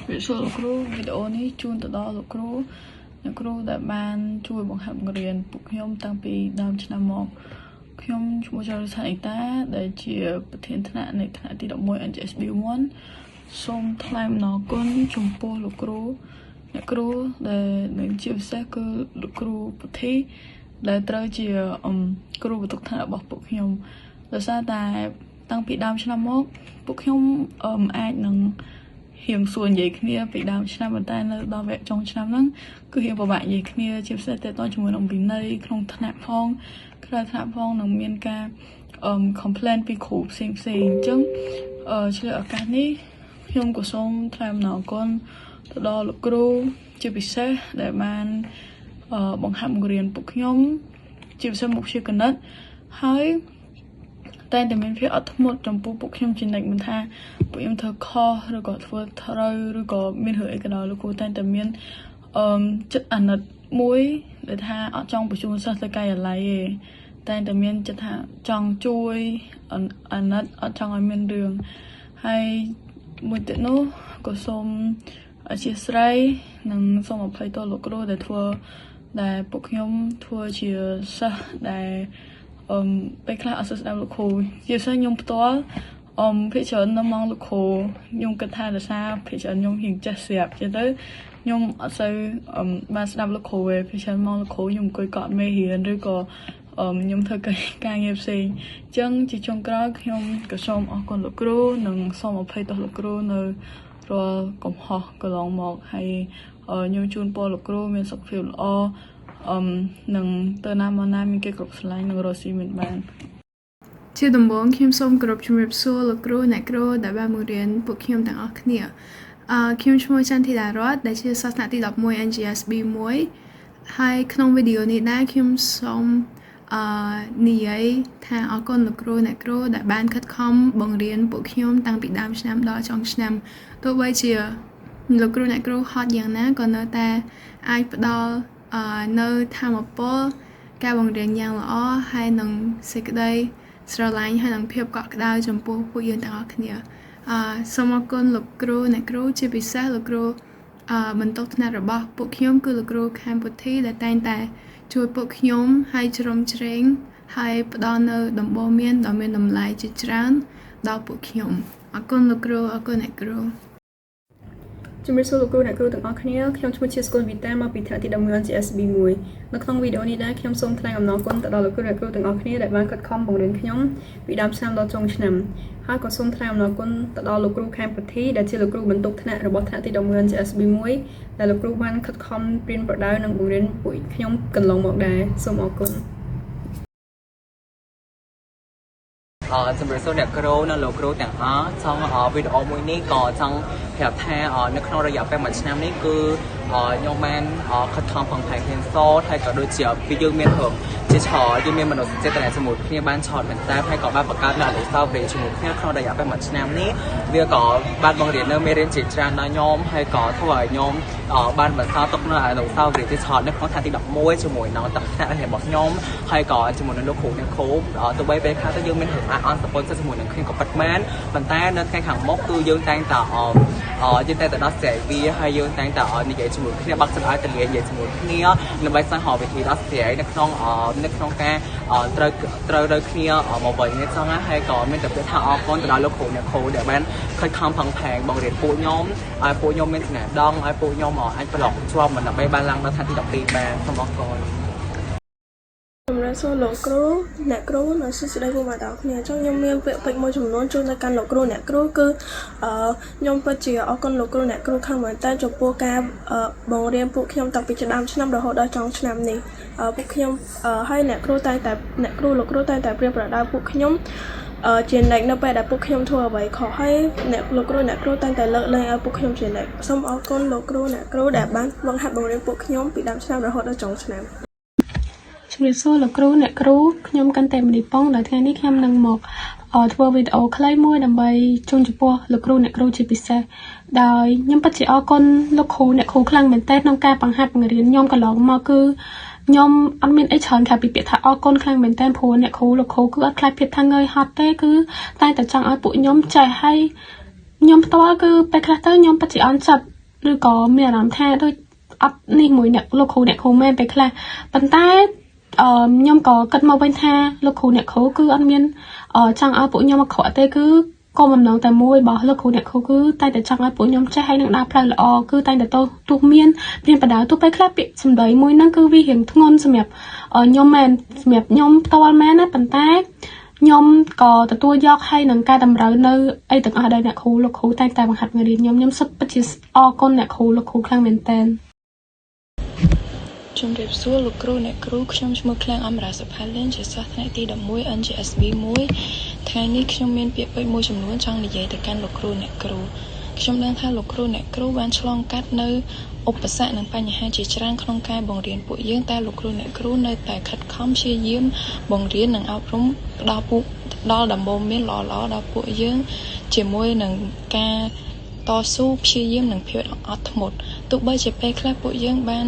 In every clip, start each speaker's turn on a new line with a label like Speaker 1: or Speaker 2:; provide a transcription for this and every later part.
Speaker 1: វិសួរលោកគ្រូវីដេអូនេះជូនទៅដល់លោកគ្រូអ្នកគ្រូដែលបានជួយបង្ហាត់បង្រៀនពួកខ្ញុំតាំងពីដើមឆ្នាំមកខ្ញុំឈ្មោះចរិសាអ៊ីតាដែលជាប្រធានថ្នាក់នៃថ្នាក់ទី11 NGSB1 សូមថ្លែងអំណរគុណចំពោះលោកគ្រូអ្នកគ្រូដែលនឹងជាពិសេសគឺលោកគ្រូពុទ្ធីដែលត្រូវជាគ្រូបន្ទុកថ្នាក់របស់ពួកខ្ញុំដោយសារតែតាំងពីដើមឆ្នាំមកពួកខ្ញុំអាចនឹងរៀងសួរនិយាយគ្នាពីដើមឆ្នាំប៉ុន្តែនៅដល់វគ្គចុងឆ្នាំហ្នឹងគឺរៀងពិបាកនិយាយគ្នាជាពិសេសតទៅជាមួយនឹងវិន័យក្នុងថ្នាក់ផងក្រៅថ្នាក់ផងនឹងមានការ complain ពីគ្រូផ្សេងផ្សេងអញ្ចឹងអឺឆ្លៀតឱកាសនេះខ្ញុំក៏សូមថ្លែងអំណរគុណទៅដល់លោកគ្រូជាពិសេសដែលបានបង្ហាត់បង្រៀនពួកខ្ញុំជាពិសេសមុខវិជ្ជាគណិតហើយតែតែមានភាពអត់ធ្មត់ចំពោះពួកខ្ញុំជានិច្ចមិនថាពួកខ្ញុំធ្វើខុសឬក៏ធ្វើត្រូវឬក៏មានរឿងអីក៏ដោយលោកគ្រូតែតែមានអឺចិត្តអាណិតមួយដែលថាអត់ចង់បញ្ជូនសិស្សទៅការិយាល័យទេតែតែមានចិត្តថាចង់ជួយអាណិតអត់ចង់ឲ្យមានរឿងហើយមួយទៀតនោះក៏សូមអធ្យាស្រ័យនិងសូមអភ័យទោសលោកគ្រូដែលធ្វើដែលពួកខ្ញុំធ្វើជាសិស្សដែលពេលខ្លះអត់សូវស្ដាប់លោកគ្រូជាពិសេសខ្ញុំផ្ទាល់ភាគច្រើននៅម៉ោងលោកគ្រូខ្ញុំគិតថាដោយសារភាគច្រើនខ្ញុំរៀងចេះស្រាប់ចឹងទៅខ្ញុំអត់សូវបានស្ដាប់លោកគ្រូទេភាគច្រើនម៉ោងលោកគ្រូខ្ញុំអង្គុយកត់មេរៀនឬក៏ខ្ញុំធ្វើការងារផ្សេងអញ្ចឹងជាចុងក្រោយខ្ញុំក៏សូមអរគុណលោកគ្រូនិងសូមអភ័យទោសលោកគ្រូនៅរាល់កំហុសកន្លងមកហើយខ្ញុំជូនពរលោកគ្រូមានសុខភាពល្អនឹងទៅណាមកណាមានគេគ្រប់ស្រឡាញ់និងរកស៊ីមានបាន
Speaker 2: ជាដំបូងខ្ញុំសូមគោរពជំរាបសួរលោកគ្រូអ្នកគ្រូដែលបានបង្រៀនពួកខ្ញុំទាំងអស់គ្នាខ្ញុំឈ្មោះចន្ទធីតារតដែលជាសិស្សថ្នាក់ទី11 NGS B1 ហើយក្នុងវីដេអូនេះដែរខ្ញុំសូមនិយាយថាអរគុណលោកគ្រូអ្នកគ្រូដែលបានខិតខំបង្រៀនពួកខ្ញុំតាំងពីដើមឆ្នាំដល់ចុងឆ្នាំទោះបីជាលោកគ្រូអ្នកគ្រូហត់យ៉ាងណាក៏នៅតែអាចផ្ដល់នៅថាមពលការបង្រៀនយ៉ាងល្អហើយនឹងសេចក្តីស្រឡាញ់ហើយនឹងភាពកក់ក្ដៅចំពោះពួកយើងទាំងអស់គ្នាសូមអរគុណលោកគ្រូអ្នកគ្រូជាពិសេសលោកគ្រូបន្ទុកថ្នាក់របស់ពួកខ្ញុំគឺលោកគ្រូខេមពុទ្ធីដែលតែងតែជួយពួកខ្ញុំហើយជ្រោមជ្រែងហើយផ្ដល់នៅដំបូន្មានដ៏មានតម្លៃជាច្រើនដល់ពួកខ្ញុំអរគុណលោកគ្រូអរគុណអ្នកគ្រូ
Speaker 3: ជំរាបសួរលោកគ្រូអ្នកគ្រូទាំងអស់គ្នាខ្ញុំឈ្មោះជាស្គុលវីតាមកពីថ្នាក់ទី11 GSB1 នៅក្នុងវីដេអូនេះដែរខ្ញុំសូមថ្លែងអំណរគុណទៅដល់លោកគ្រូអ្នកគ្រូទាំងអស់គ្នាដែលបានខិតខំបង្រៀនខ្ញុំពីដើមឆ្នាំដល់ចុងឆ្នាំហើយក៏សូមថ្លែងអំណរគុណទៅដល់លោកគ្រូខេមពុទ្ធីដែលជាលោកគ្រូបន្ទុកថ្នាក់របស់ថ្នាក់ទី11 GSB1 ដែលលោកគ្រូបានខិតខំប្រៀនប្រដៅនិងបង្រៀនពួកខ្ញុំកន្លងមកដែរសូមអរគុណ
Speaker 4: ជំរាបសួរអ្នកគ្រូនិងលោកគ្រូទាំងអស់ចង់វីដេអូមួយនេះក៏ចង់ប្រាប់ថានៅក្នុងរយៈពេលមួយឆ្នាំនេះគឺខ្ញុំបានខិតខំប្រឹងប្រែងរៀនសូត្រហើយក៏ដូចជាពីយើងមានរឿងជាច្រើនយើងមានមនោសញ្ចេតនាជាមួយគ្នាបានច្រើនមែនតើហើយក៏បានបង្កើតនូវអនុស្សាវរីយ៍ជាមួយគ្នាក្នុងរយៈពេលមួយឆ្នាំនេះវាក៏បានបង្រៀននៅមេរៀនជាច្រើនដល់ខ្ញុំហើយក៏ធ្វើឲ្យខ្ញុំបានបន្សល់ទុកនៅអនុស្សាវរីយ៍ជាច្រើននៅក្នុងថ្នាក់ទី11ជាមួយនឹងទឹកថ្នាក់របស់ខ្ញុំហើយក៏ជាមួយនឹងលោកគ្រូអ្នកគ្រូទោះបីពេលខ្លះទៅយើងមានរឿងអន់សពន់ចិត្តជាមួយនឹងគ្នាក៏ពិតមែនប៉ុន្តែនៅថ្ងៃខាងមុខគឺយើងតែងតែយើងតែងតែដោះស្រាយវាហើយយើងតែងតែនិយាយជាមួយគ្នាបើកចិត្តឲ្យទលានិយាយជាមួយគ្នាដើម្បីស្វែងរកវិធីដោះស្រាយនៅក្នុងការត្រូវត្រូវត្រូវគ្នាមកវិញនេះចង់ណាហើយក៏មានតែពាក្យថាអរគុណទៅដល់លោកគ្រូអ្នកគ្រូដែលបានខិតខំប្រឹងប្រែងបង្រៀនពួកខ្ញុំឲ្យពួកខ្ញុំមានចំណេះដឹងឲ្យពួកខ្ញុំអាចប្រឡងជាប់ដើម្បីបានឡើងដល់ថ្នាក់ទី12បានសូមអរគុណ
Speaker 5: ជំរាបសួរលោកគ្រូអ្នកគ្រូនិងសួស្តីពុកម៉ែបងប្អូនគ្នាអញ្ចឹងខ្ញុំមានពាក្យពេចន៍មួយចំនួនជូនទៅកាន់លោកគ្រូអ្នកគ្រូគឺខ្ញុំពិតជាអរគុណលោកគ្រូអ្នកគ្រូខ្លាំងមែនតើចំពោះការបង្រៀនពួកខ្ញុំតាំងពីដើមឆ្នាំរហូតដល់ចុងឆ្នាំនេះពួកខ្ញុំហើយអ្នកគ្រូតែងតែអ្នកគ្រូលោកគ្រូតែងតែប្រៀនប្រដៅពួកខ្ញុំជានិច្ចនៅពេលដែលពួកខ្ញុំធ្វើអ្វីខុសហើយអ្នកលោកគ្រូអ្នកគ្រូតែងតែលើកលែងឲ្យពួកខ្ញុំជានិច្ចសូមអរគុណលោកគ្រូអ្នកគ្រូដែលបានបង្ហាត់បង្រៀនពួកខ្ញុំពីដើមឆ្នាំរហូតដល់ចុងឆ្នាំ
Speaker 6: ជំរាបសួរលោកគ្រូអ្នកគ្រូខ្ញុំកាន់តែមនីប៉ុងដែលថ្ងៃនេះខ្ញុំនឹងមកធ្វើវីដេអូខ្លីមួយដើម្បីជូនចំពោះលោកគ្រូអ្នកគ្រូជាពិសេសដោយខ្ញុំពិតជាអរគុណលោកគ្រូអ្នកគ្រូខ្លាំងមែនទែនក្នុងការបង្ហាត់បង្រៀនខ្ញុំកន្លងមកគឺខ្ញុំអត់មានអីច្រើនក្រៅពីពាក្យថាអរគុណខ្លាំងមែនទែនព្រោះអ្នកគ្រូលោកគ្រូគឺអត់ខ្លាចភាពថាងើយហត់ទេគឺតែតែចង់ឲ្យពួកខ្ញុំចេះហើយ ខ្ញុំផ្ទាល់គឺពេលខ្លះទៅខ្ញុំពិតជាអន់ចិត្តឬក៏មានអារម្មណ៍ថាដូចអត់នេះមួយអ្នកលោកគ្រូអ្នកគ្រូមែនពេលខ្លះប៉ុន្តែអឺខ្ញុំក៏គិតមកវិញថាលោកគ្រូអ្នកគ្រូគឺអត់មានចង់ឲ្យពួកខ្ញុំអាក្រក់ទេគឺគោលបំណងតែមួយរបស់លោកគ្រូអ្នកគ្រូគឺតែតែចង់ឲ្យពួកខ្ញុំចេះហើយនឹងដើរផ្លូវល្អគឺតែតែទោះមានមានបដាទោះពេលខ្លះពាក្យសម្ដីមួយហ្នឹងគឺវារៀងធ្ងន់សម្រាប់ខ្ញុំមែនសម្រាប់ខ្ញុំផ្ទាល់មែនណាប៉ុន្តែខ្ញុំក៏ទទួលយកហើយនឹងការតម្រូវនៅអីទាំងអស់ដែលអ្នកគ្រូលោកគ្រូតែងតែបង្ហាត់បង្រៀនខ្ញុំខ្ញុំសុទ្ធពិតជាអរគុណអ្នកគ្រូលោកគ្រូខ្លាំងមែនទែន
Speaker 7: ជំរាបសួរលោកគ្រូអ្នកគ្រូខ្ញុំឈ្មោះឃ្លាំងអមរាសុផាលិនជាសិស្សថ្នាក់ទី11 NGSB 1ថ្ងៃនេះខ្ញុំមានពាក្យពេចន៍មួយចំនួនចង់និយាយទៅកាន់លោកគ្រូអ្នកគ្រូខ្ញុំដឹងថាលោកគ្រូអ្នកគ្រូបានឆ្លងកាត់នៅឧបសគ្គនិងបញ្ហាជាច្រើនក្នុងការបង្រៀនពួកយើងតែលោកគ្រូអ្នកគ្រូនៅតែខិតខំព្យាយាមបង្រៀននិងអប់រំផ្ដល់ពួកផ្ដល់ដំបូន្មានល្អៗដល់ពួកយើងជាមួយនឹងការតស៊ូព្យាយាមនិងភាពអត់ធ្មត់ទោះបីជាពេលខ្លះពួកយើងបាន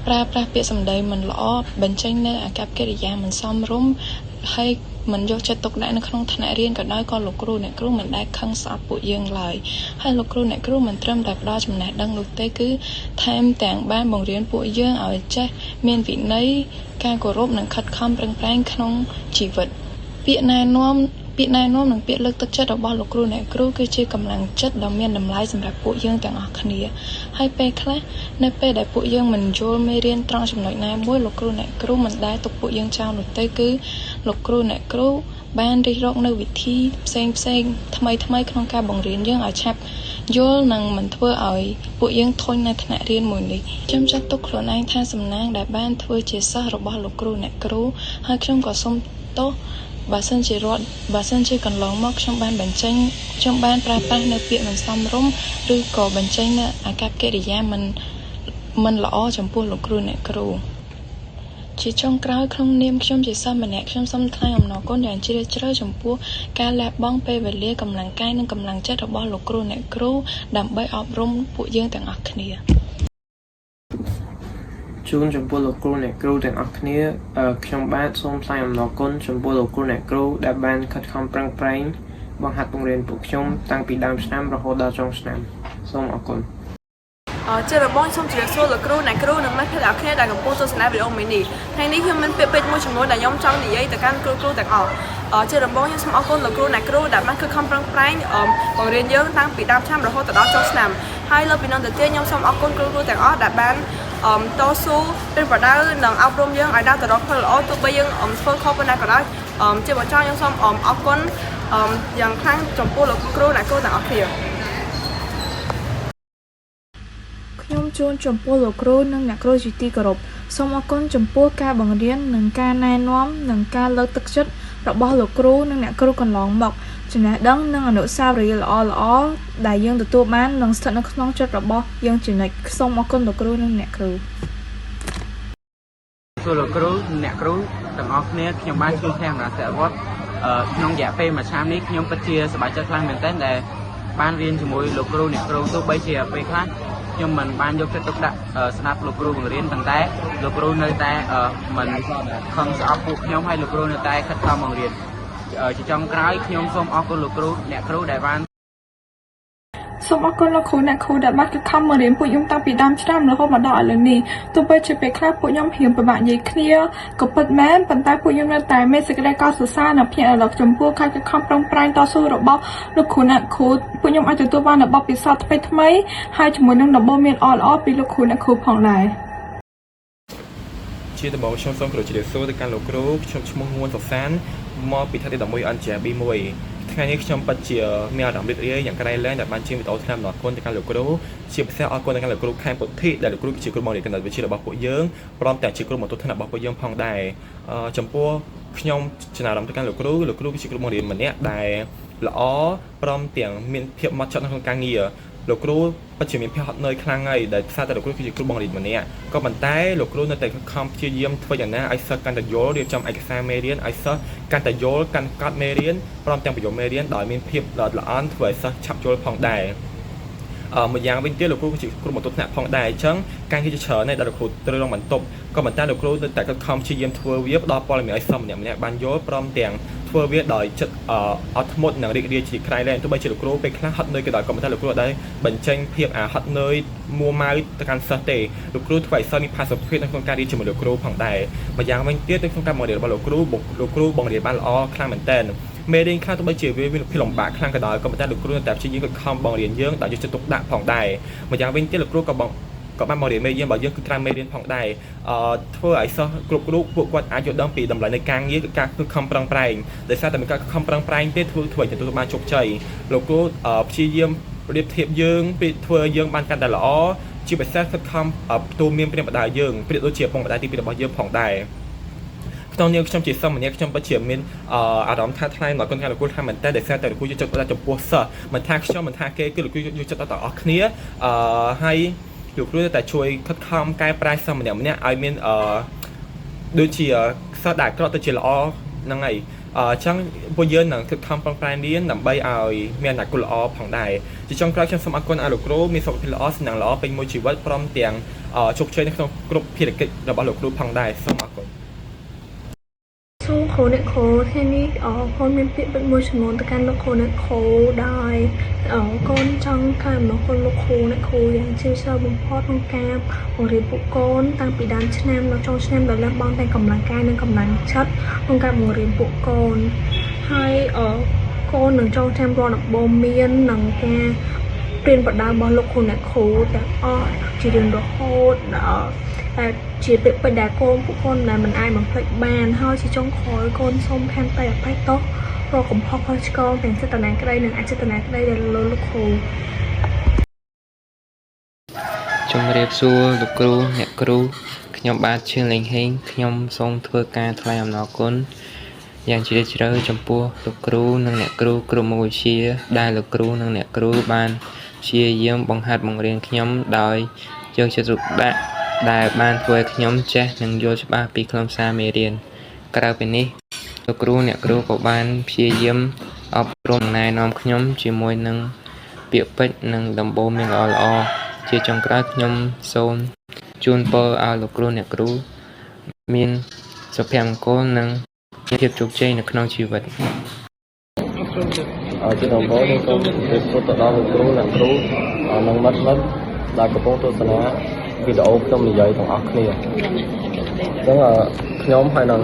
Speaker 7: ប្រើប្រាស់ពាក្យសម្ដីមិនល្អបញ្ចេញនៅអាកប្បកិរិយាមិនសមរម្យហើយមិនយកចិត្តទុកដាក់នៅក្នុងថ្នាក់រៀនក៏ដោយក៏លោកគ្រូអ្នកគ្រូមិនដែលខឹងស្អប់ពួកយើងឡើយហើយលោកគ្រូអ្នកគ្រូមិនត្រឹមតែផ្ដល់ចំណេះដឹងនោះទេគឺថែមទាំងបានបង្រៀនពួកយើងឲ្យចេះមានវិន័យការគោរពនិងខិតខំប្រឹងប្រែងក្នុងជីវិតពាក្យណែនាំពាក្យណែនាំនិងពាក្យលើកទឹកចិត្តរបស់លោកគ្រូអ្នកគ្រូគឺជាកម្លាំងចិត្តដ៏មានតម្លៃសម្រាប់ពួកយើងទាំងអស់គ្នាហើយពេលខ្លះនៅពេលដែលពួកយើងមិនយល់មេរៀនត្រង់ចំណុចណាមួយលោកគ្រូអ្នកគ្រូមិនដែលទុកពួកយើងចោលនោះទេគឺលោកគ្រូអ្នកគ្រូបានរិះរកនៅវិធីផ្សេងផ្សេងថ្មីថ្មីក្នុងការបង្រៀនយើងឲ្យឆាប់យល់និងមិនធ្វើឲ្យពួកយើងធុញនៅថ្នាក់រៀនមួយនេះខ្ញុំចាត់ទុកខ្លួនឯងថាសំណាងដែលបានធ្វើជាសិស្សរបស់លោកគ្រូអ្នកគ្រូហើយខ្ញុំក៏សូមទោសបើសិនជារត់បើសិនជាកន្លងមកខ្ញុំបានបញ្ចេញខ្ញុំបានប្រើប្រាស់នៅពាក្យមិនសមរម្យឬក៏បញ្ចេញនៅអាកប្បកិរិយាមិនមិនល្អចំពោះលោកគ្រូអ្នកគ្រូជាចុងក្រោយក្នុងនាមខ្ញុំជាសិស្សម្នាក់ខ្ញុំសូមថ្លែងអំណរគុណយ៉ាងជ្រាលជ្រៅចំពោះការលះបង់ពេលវេលាកម្លាំងកាយនិងកម្លាំងចិត្តរបស់លោកគ្រូអ្នកគ្រូដើម្បីអប់រំពួកយើងទាំងអស់គ្នា
Speaker 8: ជូនចំពោះលោកគ្រូអ្នកគ្រូទាំងអស់គ្នាខ្ញុំបាទសូមថ្លែងអំណរគុណចំពោះលោកគ្រូអ្នកគ្រូដែលបានខិតខំប្រឹងប្រែងបង្ហាត់បង្រៀនពួកខ្ញុំតាំងពីដើមឆ្នាំរហូតដល់ចុងឆ្នាំសូមអរគុណ
Speaker 9: ជាដំបូងសូមជម្រាបសួរលោកគ្រូអ្នកគ្រូនិងមិត្តភក្តិទាំងអស់គ្នាដែលកំពុងទស្សនាវីដេអូមួយនេះថ្ងៃនេះខ្ញុំមានពាក្យពេចន៍មួយចំនួនដែលខ្ញុំចង់និយាយទៅកាន់គ្រូគ្រូទាំងអស់ជាដំបូងខ្ញុំសូមអរគុណលោកគ្រូអ្នកគ្រូដែលបានខិតខំប្រឹងប្រែងបង្រៀនយើងតាំងពីដើមឆ្នាំរហូតដល់ចុងឆ្នាំហើយលើពីនោះទៅទៀតខ្ញុំសូមអរគុណគ្រូគ្រូទាំងអស់ដែលបានតស៊ូប្រៀនប្រដៅនិងអប់រំយើងឲ្យដើរទៅរកផ្លូវល្អទោះបីយើងធ្វើខុសប៉ុណ្ណាក៏ដោយជាបញ្ចប់ខ្ញុំសូមអរគុណយ៉ាងខ្លាំងចំពោះលោកគ្រូអ្នកគ្រូទាំងអស់គ្នា
Speaker 10: ខ្ញុំជូនចំពោះលោកគ្រូនិងអ្នកគ្រូជាទីគោរពសូមអរគុណចំពោះការបង្រៀននិងការណែនាំនិងការលើកទឹកចិត្តរបស់លោកគ្រូនិងអ្នកគ្រូកន្លងមកចំណេះដឹងនិងអនុស្សាវរីយ៍ល្អៗដែលយើងទទួលបាននឹងស្ថិតនៅក្នុងចិត្តរបស់យើងជានិច្ចសូមអរគុណលោកគ្រូនិងអ្នកគ្រូ
Speaker 11: សួរលោកគ្រូអ្នកគ្រូទាំងអស់គ្នាខ្ញុំបានឈ្មោះឃែមរាសិវត្តក្នុងរយៈពេលមួយឆ្នាំនេះខ្ញុំពិតជាសប្បាយចិត្តខ្លាំងមែនទែនដែលបានរៀនជាមួយលោកគ្រូអ្នកគ្រូទោះបីជាពេលខ្លះខ្ញុំមិនបានយកចិត្តទុកដាក់ស្ដាប់លោកគ្រូបង្រៀនប៉ុន្តែលោកគ្រូនៅតែមិនខឹងស្អប់ពួកខ្ញុំហើយលោកគ្រូនៅតែខិតខំបង្រៀនជាចុងក្រោយខ្ញុំសូមអរគុណលោកគ្រូអ្នកគ្រូដែលបាន
Speaker 12: សូមអរគុណលោកគ្រូអ្នកគ្រូដែលបានខិតខំបង្រៀនពួកខ្ញុំតាំងពីដើមឆ្នាំរហូតមកដល់ឥឡូវនេះទោះបីជាពេលខ្លះពួកខ្ញុំរៀងពិបាកនិយាយគ្នាក៏ពិតមែនប៉ុន្តែពួកខ្ញុំនៅតែមានសេចក្តីកោតសរសើរនិងភ្ញាក់រលឹកចំពោះការខិតខំប្រឹងប្រែងតស៊ូរបស់លោកគ្រូអ្នកគ្រូពួកខ្ញុំអាចទទួលបាននូវបទពិសោធន៍ថ្មីៗហើយជាមួយនឹងដំបូន្មានល្អៗពីលោកគ្រូអ្នកគ្រូផងដែរ
Speaker 13: ជាដំបូងខ្ញុំសូមគោរពជម្រាបសួរទៅកាន់លោកគ្រូខ្ញុំឈ្មោះងួនសុសានមកពីថ្នាក់ទី11 NGB 1ថ្ងៃនេះខ្ញុំពិតជាមានអារម្មណ៍រីករាយយ៉ាងក្រៃលែងដែលបានជាវីដេអូថ្លែងអំណរគុណទៅកាន់លោកគ្រូជាពិសេសអរគុណទៅកាន់លោកគ្រូខែមពុទ្ធិដែលលោកគ្រូគឺជាគ្រូបង្រៀនគណិតវិទ្យារបស់ពួកយើងព្រមទាំងជាគ្រូបន្ទប់ថ្នាក់របស់ពួកយើងផងដែរចំពោះខ្ញុំចំណារអារម្មណ៍ទៅកាន់លោកគ្រូលោកគ្រូគឺជាគ្រូបង្រៀនម្នាក់ដែលល្អព្រមទាំងមានភាពម៉ត់ចត់នៅក្នុងការងារលោកគ្រូពិតជាមានភាពហត់នឿយខ្លាំងហើយដែលផ្សារតែលោកគ្រូគឺជាគ្រូបង្រៀនម្នាក់ក៏ប៉ុន្តែលោកគ្រូនៅតែខំព្យាយាមធ្វើយ៉ាងណាឲ្យសិស្សកាន់តែយល់រៀបចំឯកសារមេរៀនឲ្យសិស្សកាន់តែយល់កាន់កត់មេរៀនព្រមទាំងពន្យល់មេរៀនដោយមានភាពល្អិតល្អន់ធ្វើឲ្យសិស្សឆាប់យល់ផងដែរអឺម្យ៉ាងវិញទៀតលោកគ្រូគឺជាគ្រូបន្ទប់ថ្នាក់ផងដែរអញ្ចឹងការងារជាច្រើនណាស់ដែលលោកគ្រូត្រូវរងបន្ទប់ក៏ប៉ុន្តែលោកគ្រូនៅតែខិតខំព្យាយាមធ្វើវាផ្ដល់ព័ត៌មានឲ្យសិស្សម្នាក់ៗបានយល់ព្រមទាំងធ្វើ ធ្វើវាដោយចិត្តអត់ធ្មត់និងរីករាយជាក្រៃលែងទោះបីជាលោកគ្រូពេលខ្លះហត់នឿយក៏ដោយក៏ប៉ុន្តែលោកគ្រូអត់ដែលបញ្ចេញភាពអាហត់នឿយមួម៉ៅទៅកាន់សិស្សទេលោកគ្រូធ្វើឲ្យសិស្សមានផាសុកភាពនៅក្នុងការរៀនជាមួយលោកគ្រូផងដែរម្យ៉ាងវិញទៀតនៅក្នុងការបង្រៀនរបស់លោកគ្រូលោកគ្រូបង្រៀនបានល្អខ្លាំងមែនទែនមេរៀនខ្លះទោះបីជាវាមានភាពលំបាកខ្លាំងក៏ដោយក៏ប៉ុន្តែលោកគ្រូនៅតែព្យាយាមខិតខំបង្រៀនយើងដោយយកចិត្តទុកដាក់ផងដែរម្យ៉ាងវិញទៀតលោកគ្រូក៏បងក៏បានបង្រៀនមេរៀនរបស់យើងគឺក្រៅមេរៀនផងដែរអឺធ្វើឲ្យសិស្សគ្រប់រូបពួកគាត់អាចយល់ដឹងពីតម្លៃនៃការងារគឺការខិតខំប្រឹងប្រែងដោយសារតែមានការខំប្រឹងប្រែងទេធ្វើធ្វើឲ្យទទួលបានជោគជ័យលោកគ្រូព្យាយាមប្រៀបធៀបយើងពីធ្វើឲ្យយើងបានកាន់តែល្អជាពិសេសខិតខំទូមានប្រៀបបដាយើងប្រៀបដូចជាពងបដាទី2របស់យើងផងដែរក្នុងនាមខ្ញុំជាសិស្សម្នាក់ខ្ញុំពិតជាមានអារម្មណ៍ថាថ្លែងដល់គុណការលោកគ្រូថាមែនតើដោយសារតែលោកគ្រូយកចិត្តទុកដាក់ចំពោះសិស្សមិនថាខ្ញុំមិនថាគេគឺលោកគ្រូយកចិត្តដល់ទាំងអស់គ្នាអឺហើយលោកគ្រូតែជួយខិតខំកែប្រែសិស្សម្នាក់ម្នាក់ឲ្យមានអឺដូចជាសិស្សដែលអាក្រក់ទៅជាល្អហ្នឹងហើយអញ្ចឹងពួកយើងនឹងខិតខំប្រឹងប្រែងរៀនដើម្បីឲ្យមានអនាគតល្អផងដែរជាចុងក្រោយខ្ញុំសូមអរគុណឲ្យលោកគ្រូមានសុខភាពល្អសំណាងល្អពេញមួយជីវិតព្រមទាំងជោគជ័យនៅក្នុងគ្រប់ភារកិច្ចរបស់លោកគ្រូផងដែរសូមអរគុណ
Speaker 5: សួរគ្រូអ្នកគ្រូថ្ងៃនេះអកូនមានពាក្យពេចន៍មួយចំនួនទៅកាន់លោកគ្រូអ្នកគ្រូដោយកូនចង់ថ្លែងអំណរគុណលោកគ្រូអ្នកគ្រូយ៉ាងជ្រាលជ្រៅបំផុតក្នុងការបង្រៀនពួកកូនតាំងពីដើមឆ្នាំដល់ចុងឆ្នាំដោយលះបង់ទាំងកម្លាំងកាយនិងកម្លាំងចិត្តក្នុងការបង្រៀនពួកកូនហើយកូននឹងចងចាំរាល់ដំបូន្មាននិងការប្រៀនប្រដៅរបស់លោកគ្រូអ្នកគ្រូទាំងអស់ជារៀងរហូតដល់តែជាពាក្យពេចន៍ដែលកូនពួកកូនដែលមិនអាចបំភ្លេចបានហើយជាចុងក្រោយកូនសូមខន្តីអភ័យទោសរាល់កំហុសខុសឆ្គងទាំងចេតនាក្តីនិងអចេតនាក្តីដែលលើលោកគ្រូ
Speaker 14: ជំរាបសួរលោកគ្រូអ្នកគ្រូខ្ញុំបាទឈឿនលេងហេងខ្ញុំសូមធ្វើការថ្លែងអំណរគុណយ៉ាងជ្រាលជ្រៅចំពោះលោកគ្រូនិងអ្នកគ្រូគ្រប់មុខវិជ្ជាដែលលោកគ្រូនិងអ្នកគ្រូបានព្យាយាមបង្ហាត់បង្រៀនខ្ញុំដោយយកចិត្តទុកដាក់ដែលបានធ្វើឲ្យខ្ញុំចេះនិងយល់ច្បាស់ពីខ្លឹមសារមេរៀនក្រៅពីនេះលោកគ្រូអ្នកគ្រូក៏បានព្យាយាមអប់រំណែនាំខ្ញុំជាមួយនឹងពាក្យពេចន៍និងដំបូន្មានល្អៗជាចុងក្រោយខ្ញុំសូមជូនពរឲ្យលោកគ្រូអ្នកគ្រូមានសុភមង្គលនិងមានភាពជោគជ័យនៅក្នុងជីវិត
Speaker 15: ជាដំបូងខ្ញុំសូមជម្រាបសួរទៅដល់លោកគ្រូអ្នកគ្រូនិងមិត្តមិត្តដែលកំពុងទស្សនាវីដេអូខ្ញុំនិយាយទាំងអស់គ្នាអញ្ចឹងខ្ញុំហើយនឹង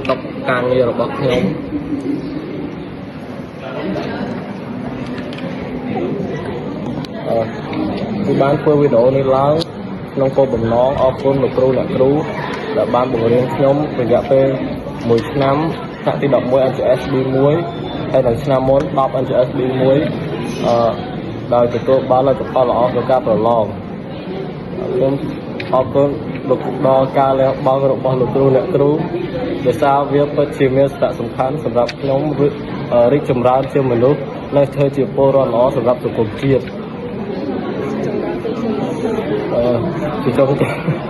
Speaker 15: តុការងាររបស់ខ្ញុំអឺគឺបានធ្វើវីដេអូនេះឡើងក្នុងគោលបំណងអរគុណលោកគ្រូអ្នកគ្រូដែលបានបង្រៀនខ្ញុំរយៈពេល1ឆ្នាំថ្នាក់ទី11 NGS B1 ហើយនៅឆ្នាំមុន10 NGS B1 អឺដោយទទួលបានលទ្ធផលល្អក្នុងការប្រឡងខ្ញុំអរគុណលោកដល់ការលះបង់របស់លោកគ្រូអ្នកគ្រូដោយសារវាពិតជាមានសារៈសំខាន់សម្រាប់ខ្ញុំរីកចម្រើនជាមនុស្សនិងធ្វើជាពលរដ្ឋល្អសម្រាប់សង្គមជាតិអឺជាចុងក្រោយ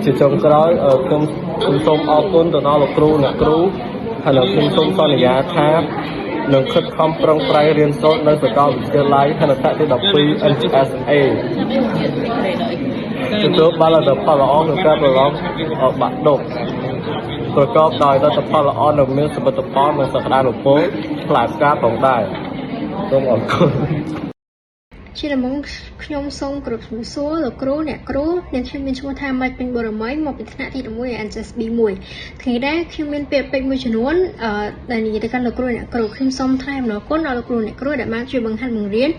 Speaker 15: ជាចុងក្រោយខ្ញុំខ្ញុំសូមអរគុណទៅដល់លោកគ្រូអ្នកគ្រូហើយនឹងខ្ញុំសូមសន្យាថានឹងខិតខំប្រឹងប្រែងរៀនសូត្រនៅសាកលវិទ្យាល័យខណៈថ្នាក់ទី12 NGSA ទទួលបានលទ្ធផលល្អក្នុងការប្រឡងបាក់ឌុបប្រកបដោយលទ្ធផលល្អនិងមានសមិទ្ធផលនិងសក្តានុពលផ្លែផ្កាផងដែរសូមអរគុណ
Speaker 16: ជាដំបូងខ្ញុំសូមគោរពជំរាបសួរលោកគ្រូអ្នកគ្រូអ្នកខ្ញុំមានឈ្មោះថាម៉ាច់ពេញបរមីមកពីថ្នាក់ទី11 NSB 1ថ្ងៃនេះខ្ញុំមានពាក្យពេចន៍មួយចំនួនអឺដែលនិយាយទៅកាន់លោកគ្រូអ្នកគ្រូខ្ញុំសូមថ្លែងអំណរគុណដល់លោកគ្រូអ្នកគ្រូដែលបានជួយបង្ហាត់បង្រៀន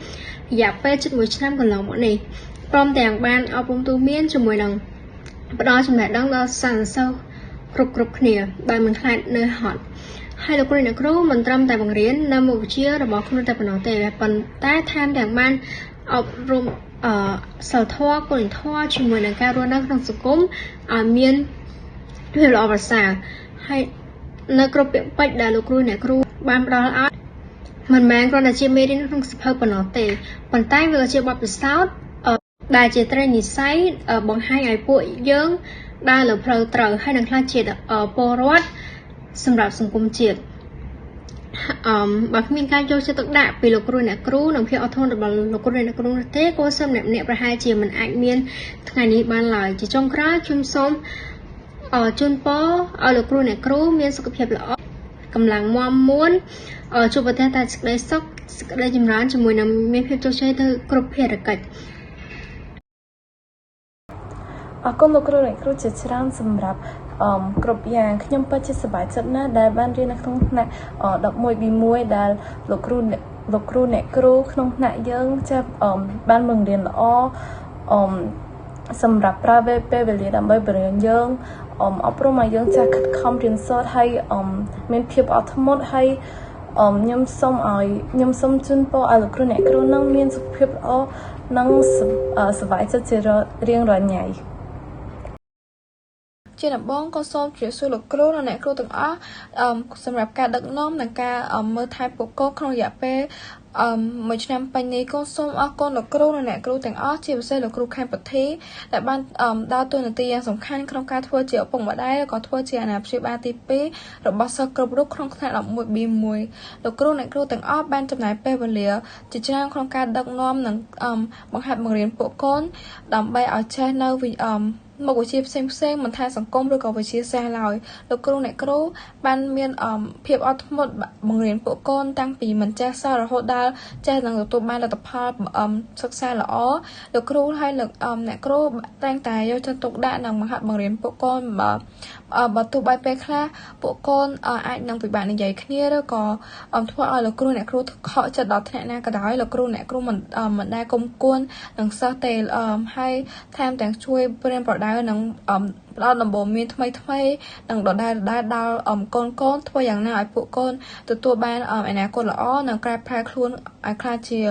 Speaker 16: រយៈពេលជិត1ឆ្នាំកន្លងមកនេះព្រមទាំងបានអប់រំទូមានជាមួយនឹងផ្ដល់ចំណេះដឹងដល់សិស្សសិស្សគ្រប់គ្រប់គ្នាដោយមិនខ្លាចនៅហត់ហើយលោកគ្រូអ្នកគ្រូមិនត្រឹមតែបង្រៀននៅមុខវិជ្ជារបស់ខ្លួនតែប៉ុណ្ណោះទេប៉ុន្តែថែមទាំងបានអប់រំអឺសិលធម៌គុណធម៌ជាមួយនឹងការរស់នៅក្នុងសង្គមឲ្យមានភាពល្អប្រសើរហើយនៅគ្រប់ពាក្យពេចន៍ដែលលោកគ្រូអ្នកគ្រូបានផ្ដល់ឲ្យមិនមែនគ្រាន់តែជាមេរៀនក្នុងសៀវភៅប៉ុណ្ណោះទេប៉ុន្តែវាក៏ជាបទពិសោធន៍ដែលជាត្រីនិស័យបង្ហាញឲ្យពួកយើងដើរលើផ្លូវត្រូវហើយនឹងក្លាយជាពលរដ្ឋសម្រាប់សង្គមជាតិ អឺបើគ្មានការយកចិត្តទុកដាក់ពីលោកគ្រូអ្នកគ្រូនិងភាពអត់ធន់របស់លោកគ្រូអ្នកគ្រូនោះទេកូនសិស្សម្នាក់ៗប្រហែលជាមិនអាចមានថ្ងៃនេះបានឡើយជាចុងក្រោយខ្ញុំសូមជូនពរឲ្យលោកគ្រូអ្នកគ្រូមានសុខភាពល្អកម្លាំងមាំមួនជួបប្រទះតែសេចក្តីសុខសេចក្តីចម្រើនជាមួយនឹងមានភាពជោគជ័យទៅគ្រប់ភារកិច្ច
Speaker 17: អរគុណលោកគ្រូអ្នកគ្រូជាច្រើនសម្រាប់គ្រប់យ៉ាងខ្ញុំពិតជាសប្បាយចិត្តណាស់ដែលបានរៀននៅក្នុងថ្នាក់ 11B1 ដែលលោកគ្រូអ្នកគ្រូក្នុងថ្នាក់យើងចេះបានបង្រៀនល្អសម្រាប់ប្រើពេលវេលាដើម្បីបង្រៀនយើងអប់រំឲ្យយើងចេះខិតខំរៀនសូត្រហើយមានភាពអត់ធ្មត់ហើយខ្ញុំសូមជូនពរឲ្យលោកគ្រូអ្នកគ្រូនឹងមានសុខភាពល្អនិងសប្បាយចិត្តជារៀងរាល់ថ្ងៃ
Speaker 12: ជាដំបូងក៏សូមជម្រាបសួរលោកគ្រូនិងអ្នកគ្រូទាំងអស់សម្រាប់ការដឹកនាំនិងការមើលថែពួកកូនក្នុងរយៈពេលមួយឆ្នាំពេញនេះកូនសូមអរគុណលោកគ្រូនិងអ្នកគ្រូទាំងអស់ជាពិសេសលោកគ្រូខេមពុទ្ធីដែលបានដើរតួនាទីយ៉ាងសំខាន់ក្នុងការធ្វើជាឪពុកម្ដាយក៏ធ្វើជាអាណាព្យាបាលទី2របស់សិស្សគ្រប់រូបក្នុងថ្នាក់ 11B1 លោកគ្រូអ្នកគ្រូទាំងអស់បានចំណាយពេលវេលាជាច្រើនក្នុងការដឹកនាំនិងបង្ហាត់បង្រៀនពួកកូនដើម្បីឲ្យចេះនៅមុខវិជ្ជាផ្សេងៗមិនថាសង្គមឬក៏វិទ្យាសាស្ត្រឡើយលោកគ្រូអ្នកគ្រូបានមានភាពអត់ធ្មត់បង្រៀនពួកកូនតាំងពីមិនចេះសោះរហូតដល់ចេះនឹងទទួលបានលទ្ធផលសិក្សាល្អលោកគ្រូហើយអ្នកគ្រូតែងតែយកចិត្តទុកដាក់និងបង្ហាត់បង្រៀនពួកកូនបើទោះបីពេលខ្លះពួកកូនអាចនឹងពិបាកនិយាយគ្នាឬក៏ធ្វើឲ្យលោកគ្រូអ្នកគ្រូខកចិត្តដល់ថ្នាក់ណាក៏ដោយលោកគ្រូអ្នកគ្រូមិនដែលគុំគួននឹងសិស្សទេហើយថែមទាំងជួយប្រៀនប្រដៅនិងផ្ដល់ដំបូន្មានថ្មីថ្មីនិងដដែលដល់កូនកូនធ្វើយ៉ាងណាឲ្យពួកកូនទទួលបានអនាគតល្អនិងកែប្រែខ្លួនឲ្យក្លាយជា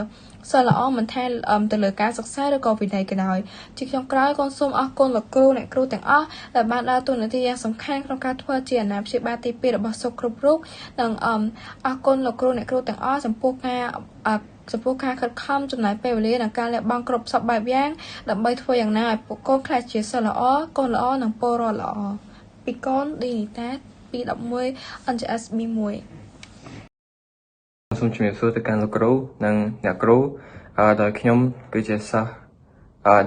Speaker 12: សិស្សល្អមិនថាទៅលើការសិក្សាឬក៏វិន័យក៏ដោយជាចុងក្រោយកូនសូមអរគុណលោកគ្រូអ្នកគ្រូទាំងអស់ដែលបានដើរតួនាទីយ៉ាងសំខាន់ក្នុងការធ្វើជាអាណាព្យាបាលទី2របស់សិស្សគ្រប់រូបនិងអរគុណលោកគ្រូអ្នកគ្រូទាំងអស់ចំពោះការខិតខំចំណាយពេលវេលានិងការលះបង់គ្រប់សព្វបែបយ៉ាងដើម្បីធ្វើយ៉ាងណាឲ្យពួកកូនក្លាយជាសិស្សល្អកូនល្អនិងពលរដ្ឋល្អពីកូនឌីនីតាពី11 NGS B1
Speaker 14: សូមជម្រាបសួរទៅកាន់លោកគ្រូនិងអ្នកគ្រូដោយខ្ញុំគឺជាសិស្ស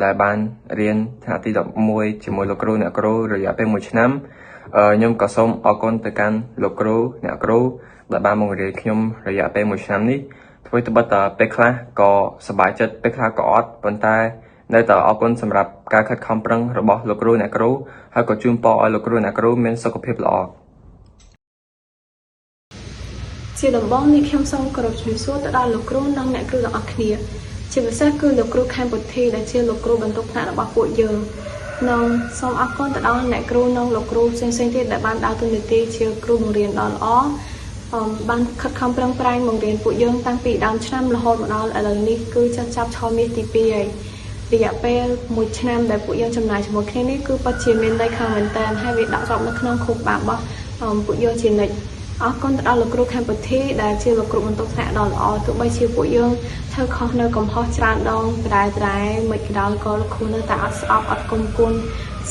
Speaker 14: ដែលបានរៀនថ្នាក់ទី11ជាមួយលោកគ្រូអ្នកគ្រូរយៈពេល1ឆ្នាំខ្ញុំក៏សូមអរគុណទៅកាន់លោកគ្រូអ្នកគ្រូដែលបានបង្រៀនខ្ញុំរយៈពេល1ឆ្នាំនេះធ្វើត្បិតតែពេលខ្លះក៏សប្បាយចិត្តពេលខ្លះក៏អត់ប៉ុន្តែនៅតែអរគុណសម្រាប់ការខិតខំប្រឹងរបស់លោកគ្រូអ្នកគ្រូហើយក៏ជូនពរឲ្យលោកគ្រូអ្នកគ្រូមានសុខភាពល្អ
Speaker 3: ជាដំបូងនេះខ្ញុំសូមគោរពជំរាបសួរទៅដល់លោកគ្រូនិងអ្នកគ្រូទាំងអស់គ្នាជាពិសេសគឺលោកគ្រូខេមពុទ្ធីដែលជាលោកគ្រូបន្ទុកថ្នាក់របស់ពួកយើងនិងសូមអរគុណទៅដល់អ្នកគ្រូនិងលោកគ្រូផ្សេងៗទៀតដែលបានដើរតួនាទីជាគ្រូបង្រៀនដ៏ល្អបានខិតខំប្រឹងប្រែងបង្រៀនពួកយើងតាំងពីដើមឆ្នាំរហូតមកដល់ឥឡូវនេះគឺចាប់ឆមាសទី2ហើយរយៈពេល1ឆ្នាំដែលពួកយើងចំណាយជាមួយគ្នានេះគឺពិតជាមានន័យខ្លាំងមែនទែនហើយវាដករាប់នៅក្នុងខួរក្បាលរបស់ពួកយើងជានិច្ចអរគុណទៅដល់លោកគ្រូខេមពុទ្ធីដែលជាលោកគ្រូបន្ទុកថ្នាក់ដ៏ល្អទោះបីជាពួកយើងធ្វើខុសនៅកំហុសច្រើនដងដដែលមិនក៏ដោយក៏លោកគ្រូនៅតែអត់ស្អប់អត់គុំគួន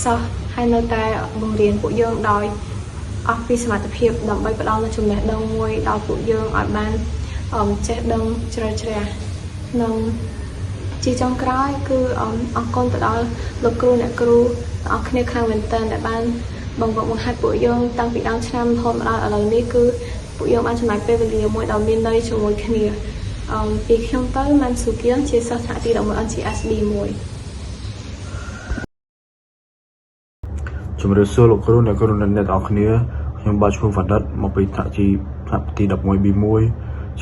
Speaker 3: សោះហើយនៅតែបង្រៀនពួកយើងដោយអស់ពីសមត្ថភាពដើម្បីផ្ដល់នូវចំណេះដឹងមួយដល់ពួកយើងឲ្យបានចេះដឹងជ្រៅជ្រះនិងជាចុងក្រោយគឺអរគុណទៅដល់លោកគ្រូអ្នកគ្រូទាំងអស់គ្នាខ្លាំងមែនទែនដែលបានបង្វឹកបង្ហាត់ពួកយើងតាំងពីដើមឆ្នាំរហូតមកដល់ឥឡូវនេះគឺពួកយើងបានចំណាយពេលវេលាមួយដ៏មានន័យជាមួយគ្នាពីខ្ញុំទៅម៉ាន់ស៊ូគៀងជាសិស្សថ្នាក់ទី11 NGS B1
Speaker 18: ជំរាបសួរលោកគ្រូអ្នកគ្រូអ្នកទាំងអស់គ្នាខ្ញុំបាទឈ្មោះវណ្ណិតមកពីថ្នាក់ទី 11B1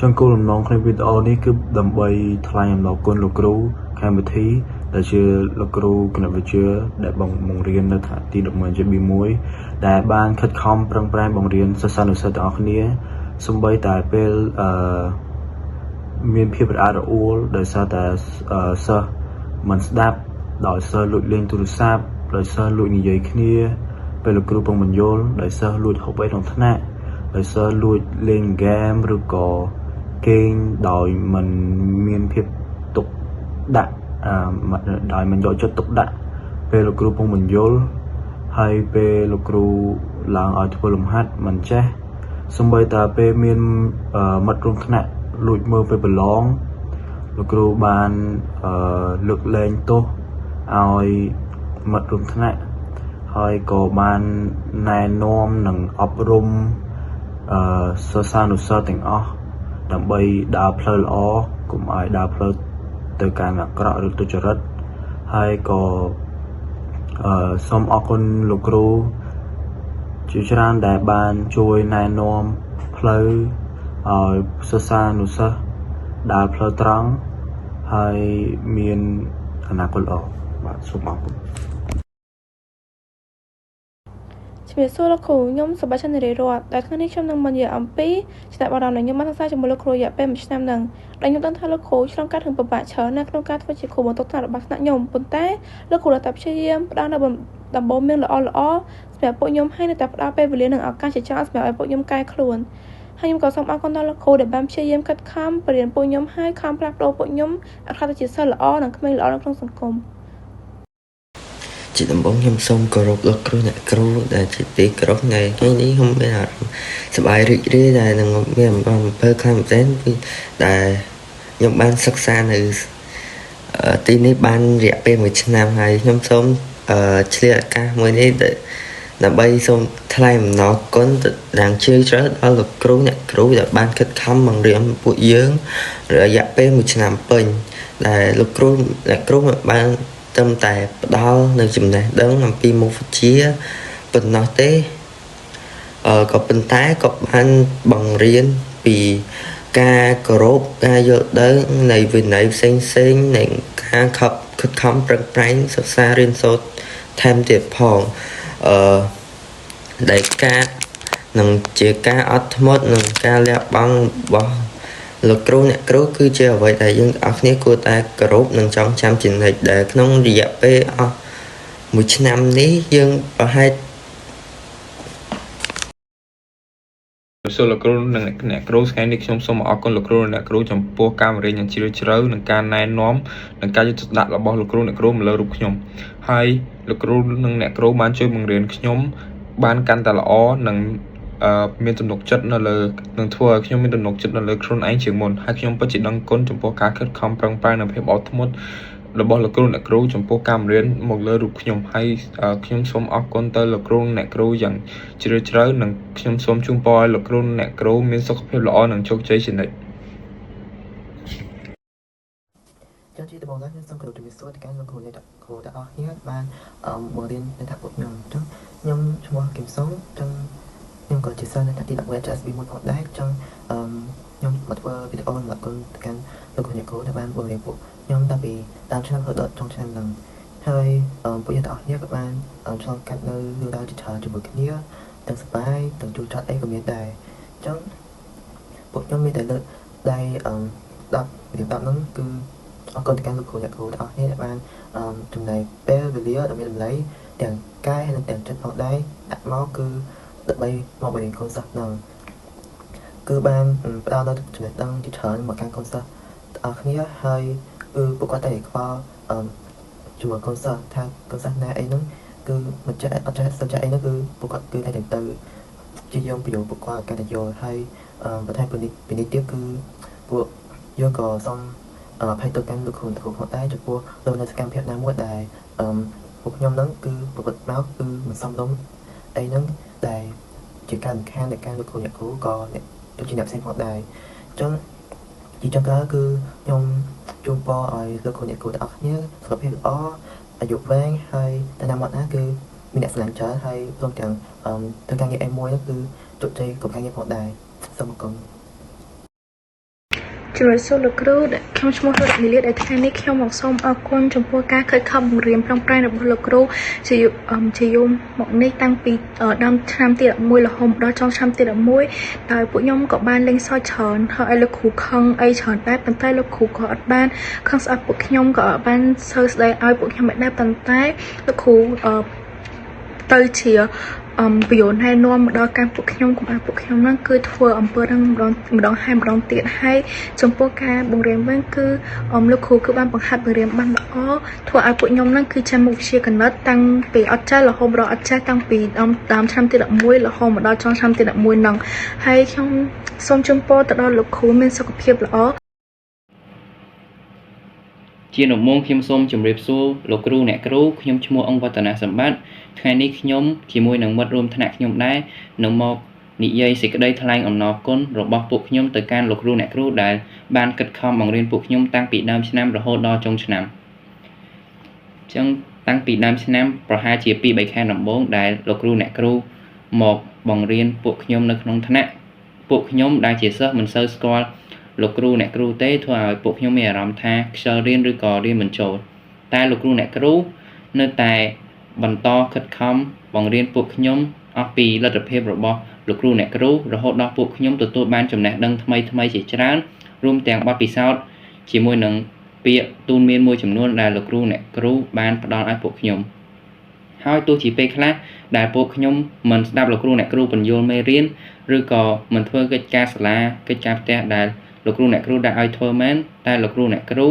Speaker 18: ចឹងគោលបំណងក្នុងវីដេអូនេះគឺដើម្បីថ្លែងអំណរគុណលោកគ្រូខេមពុទ្ធីដែលជាលោកគ្រូគណិតវិទ្យាដែលបង្រៀននៅថ្នាក់ទី 11B1 ដែលបានខិតខំប្រឹងប្រែងបង្រៀនសិស្សានុសិស្សទាំងអស់គ្នាសូម្បីតែពេលមានភាពរអាក់រអួលដោយសារតែសិស្សមិនស្ដាប់ដោយសិស្សលួចលេងទូរស័ព្ទដោយសិស្សលួចនិយាយគ្នាពេលលោកគ្រូពងបញ្យល់ដោយសិស្សលួចហូបអីក្នុងថ្នាក់ដោយសិស្សលួចលេងហ្គេមឬក៏គេងដោយមិនមានភាពទុកដាក់ដោយមិនយកចិត្តទុកដាក់ពេលលោកគ្រូពងបញ្យល់ហើយពេលលោកគ្រូឡើងឲ្យធ្វើលំហាត់មិនចេះ សូម្បីតែពេលមានមិត្តរួមថ្នាក់លួចមើលពេលប្រឡងលោកគ្រូបានលើកលែងទោសឲ្យមិត្តរួមថ្នាក់ហើយក៏បានណែនាំនិងអប់រំសិស្សានុសិស្សទាំងអស់ដើម្បីដើរផ្លូវល្អកុំឲ្យដើរផ្លូវទៅកាន់អាក្រក់ឬទុច្ចរិតហើយក៏សូមអរគុណលោកគ្រូជាច្រើនដែលបានជួយណែនាំផ្លូវឲ្យសិស្សានុសិស្សដើរផ្លូវត្រង់ហើយមានអនាគតល្អបាទសូមអរគុណ
Speaker 12: ជំរាបសួរលោកគ្រូខ្ញុំសប្បាយចន្ទរីរតដែលថ្ងៃនេះខ្ញុំនឹងមកនិយាយអំពីចំណាប់អារម្មណ៍ដែលខ្ញុំបានសិក្សាជាមួយលោកគ្រូរយៈពេលមួយឆ្នាំហ្នឹងដែលខ្ញុំដឹងថាលោកគ្រូឆ្លងកាត់រឿងពិបាកច្រើនណាស់ក្នុងការធ្វើជាគ្រូបន្ទប់ថ្នាក់របស់ថ្នាក់ខ្ញុំប៉ុន្តែលោកគ្រូនៅតែព្យាយាមផ្ដល់នូវដំបូន្មានល្អៗសម្រាប់ពួកខ្ញុំហើយនៅតែផ្ដល់ពេលវេលានិងឱកាសជាច្រើនសម្រាប់ឲ្យពួកខ្ញុំកែខ្លួនហើយខ្ញុំក៏សូមអរគុណដល់លោកគ្រូដែលបានព្យាយាមខិតខំបរៀនពួកខ្ញុំហើយខំផ្លាស់ប្ដូរពួកខ្ញុំឲ្យក្លាយទៅជាសិស្សល្អនិងក្មេងល្អនៅក្នុងសង្គម
Speaker 19: ជាដំបូងខ្ញុំសូមគោរពលោកគ្រូអ្នកគ្រូដែលជាទីគោរពថ្ងៃថ្ងៃនេះខ្ញុំមានអារម្មណ៍សប្បាយរីករាយដែលនឹងមានអំពើខ្លាំងមែនទែនពីដែលខ្ញុំបានសិក្សានៅទីនេះបានរយៈពេល1ឆ្នាំហើយខ្ញុំសូមឆ្លៀតឱកាសមួយនេះដើម្បីសូមថ្លែងអំណរគុណយ៉ាងជ្រាលជ្រៅដល់លោកគ្រូអ្នកគ្រូដែលបានខិតខំបង្រៀនពួកយើងរយៈពេល1ឆ្នាំពេញដែលលោកគ្រូអ្នកគ្រូបានត្រឹមតែផ្ដល់នៅចំណេះដឹងអំពីមុខវិជ្ជាប៉ុណ្ណោះទេក៏ប៉ុន្តែក៏បានបង្រៀនពីការគោរពការយល់ដឹងនៃវិន័យផ្សេងផ្សេងនៃការខិតខំប្រឹងប្រែងសិក្សារៀនសូត្រថែមទៀតផងដែលការនឹងជាការអត់ធ្មត់និងការលះបង់របស់លោកគ្រូអ្នកគ្រូគឺជាអ្វីដែលយើងទាំងអស់គ្នាគួរតែគោរពនិងចងចាំជានិច្ចដែលក្នុងរយៈពេលអស់មួយឆ្នាំនេះយើងប្រហែល
Speaker 20: សួរលោកគ្រូនិងអ្នកគ្រូថ្ងៃនេះខ្ញុំសូមអរគុណលោកគ្រូនិងអ្នកគ្រូចំពោះការបង្រៀនយ៉ាងជ្រាលជ្រៅនិងការណែនាំនិងការយកចិត្តទុកដាក់របស់លោកគ្រូអ្នកគ្រូមកលើរូបខ្ញុំហើយលោកគ្រូនិងអ្នកគ្រូបានជួយបង្រៀនខ្ញុំបានកាន់តែល្អនិងមានទំនុកចិត្តនៅលើនឹងធ្វើឲ្យខ្ញុំមានទំនុកចិត្តនៅលើខ្លួនឯងជាងមុនហើយខ្ញុំពិតជាដឹងគុណចំពោះការខិតខំប្រឹងប្រែងនិងភាពអត់ធ្មត់របស់លោកគ្រូអ្នកគ្រូចំពោះការបង្រៀនមកលើរូបខ្ញុំហើយខ្ញុំសូមអរគុណទៅលោកគ្រូអ្នកគ្រូយ៉ាងជ្រាលជ្រៅនិងខ្ញុំសូមជូនពរឲ្យលោកគ្រូអ្នកគ្រូមានសុខភាពល្អនិងជោគជ័យជានិច្ច
Speaker 21: ចឹងជាដំបូងឡើយខ្ញុំសូមគោរពជំរាបសួរទៅកាន់លោកគ្រូអ្នកគ្រូទាំងអស់គ្នាបានបង្រៀននៅថ្នាក់ពួកខ្ញុំចឹងខ្ញុំឈ្មោះគឹមសុងចឹងខ្ញុំក៏ជាសិស្សនៅថ្នាក់ទី11 HSB 1ផងដែរចឹងខ្ញុំមកធ្វើវីដេអូសម្រាប់គុណទៅកាន់លោកគ្រូអ្នកគ្រូដែលបានបង្រៀនពួកខ្ញុំតាំងពីដើមឆ្នាំរហូតដល់ចុងឆ្នាំហ្នឹងហើយពួកយើងទាំងអស់គ្នាក៏បានឆ្លងកាត់នៅរឿងរ៉ាវជាច្រើនជាមួយគ្នាទាំងសប្បាយទាំងជូរចត់អីក៏មានដែរចឹងពួកខ្ញុំមានតែលើកដៃ10រៀប10ហ្នឹងគឺអរគុណទៅកាន់លោកគ្រូអ្នកគ្រូទាំងអស់គ្នាដែលបានចំណាយពេលវេលាដ៏មានតម្លៃទាំងកាយនិងទាំងចិត្តផងដែរដាក់មកគឺដើម្បីមកបង្រៀនកូនសិស្សហ្នឹងគឺបានផ្ដល់នូវចំណេះដឹងជាច្រើនមកកាន់កូនសិស្សទាំងអស់គ្នាហើយគឺពួកគាត់តែខ្វល់ជាមួយកូនសិស្សថាកូនសិស្សណាអីហ្នឹងគឺមិនចេះអត់ចេះសិស្សចេះអីហ្នឹងគឺពួកគាត់គឺតែទៅជាយមប្រយោជន៍ពួកគាត់កាន់តែយល់ហើយបន្ថែមពីនេះទៀតគឺពួកយើងក៏សូមអភ័យទោសកាន់លោកគ្រូអ្នកគ្រូផងដែរចំពោះលោកនៅសកម្មភាពណាមួយដែលពួកខ្ញុំហ្នឹងគឺប្រព្រឹត្តមកគឺមិនសមរម្យអីហ្នឹងដែលជាការរំខានដល់ការលោកគ្រូអ្នកគ្រូក៏អ្នកដូចជាអ្នកផ្សេងផងដែរអញ្ចឹងជាចុងក្រោយគឺខ្ញុំជូនពរឲ្យលោកគ្រូអ្នកគ្រូទាំងអស់គ្នាសុខភាពល្អអាយុវែងហើយទៅណាមកណាគឺមានអ្នកស្រឡាញ់ច្រើនហើយព្រមទាំងធ្វើការងារអីមួយហ្នឹងគឺជោគជ័យគ្រប់ការងារផងដែរសូមអរគុណ
Speaker 6: ជំរាបសួរលោកគ្រូខ្ញុំឈ្មោះរតមីលីដែលថ្ងៃនេះខ្ញុំមកសូមអរគុណចំពោះការខិតខំបង្រៀនប្រឹងប្រែងរបស់លោកគ្រូជាយូរមកនេះតាំងពីដើមឆ្នាំទី11រហូតដល់ចុងឆ្នាំទី11ដោយពួកខ្ញុំក៏បានលេងសើចច្រើនហើយឲ្យលោកគ្រូខឹងអីច្រើនដែរប៉ុន្តែលោកគ្រូក៏អត់បានខឹងស្អប់ពួកខ្ញុំក៏អត់បានសើស្ដីឲ្យពួកខ្ញុំដែរប៉ុន្តែលោកគ្រូទៅជា
Speaker 10: ពយល់ណែនាំមកដល់កាន់ពួកខ្ញុំកុំឲ្យពួកខ្ញុំហ្នឹងគឺធ្វើអំពើហ្នឹងម្ដងម្ដងហើយម្ដងទៀតហើយចំពោះការបង្រៀនវិញគឺលោកគ្រូគឺបានបង្ហាត់បង្រៀនបានល្អធ្វើឲ្យពួកខ្ញុំហ្នឹងគឺចេះមុខវិជ្ជាគណិតតាំងពីអត់ចេះរហូតដល់អត់ចេះតាំងពីដើមឆ្នាំទី11រហូតមកដល់ចុងឆ្នាំទី11ហ្នឹងហើយខ្ញុំសូមជូនពរទៅដល់លោកគ្រូមានសុខភាពល្អ
Speaker 14: ជាដំបូងខ្ញុំសូមជម្រាបសួរលោកគ្រូអ្នកគ្រូខ្ញុំឈ្មោះអង្គវឌ្ឍនសម្បត្តិថ្ងៃនេះខ្ញុំជាមួយនឹងមិត្តរួមថ្នាក់ខ្ញុំដែរនឹងមកនិយាយសេចក្តីថ្លែងអំណរគុណរបស់ពួកខ្ញុំទៅកាន់លោកគ្រូអ្នកគ្រូដែលបានខិតខំបង្រៀនពួកខ្ញុំតាំងពីដើមឆ្នាំរហូតដល់ចុងឆ្នាំអញ្ចឹងតាំងពីដើមឆ្នាំប្រហែលជា2 3ខែដំបូងដែលលោកគ្រូអ្នកគ្រូមកបង្រៀនពួកខ្ញុំនៅក្នុងថ្នាក់ពួកខ្ញុំដែលជាសិស្សមិនសូវស្គាល់លោកគ្រូអ្នកគ្រូទេធ្វើឲ្យពួកខ្ញុំមានអារម្មណ៍ថាខ្ជិលរៀនឬក៏រៀនមិនចូលតែលោកគ្រូអ្នកគ្រូនៅតែបន្តខិតខំបង្រៀនពួកខ្ញុំអស់ពីលទ្ធភាពរបស់លោកគ្រូអ្នកគ្រូរហូតដល់ពួកខ្ញុំទទួលបានចំណេះដឹងថ្មីថ្មីជាច្រើនរួមទាំងបទពិសោធន៍ជាមួយនឹងពាក្យទូនមានមួយចំនួនដែលលោកគ្រូអ្នកគ្រូបានផ្ដល់ឲ្យពួកខ្ញុំហើយទោះជាពេលខ្លះដែលពួកខ្ញុំមិនស្ដាប់លោកគ្រូអ្នកគ្រូពន្យល់មេរៀនឬក៏មិនធ្វើកិច្ចការសាលាកិច្ចការផ្ទះដែលលោកគ្រូអ្នកគ្រូដាក់ឲ្យធ្វើមែនតែលោកគ្រូអ្នកគ្រូ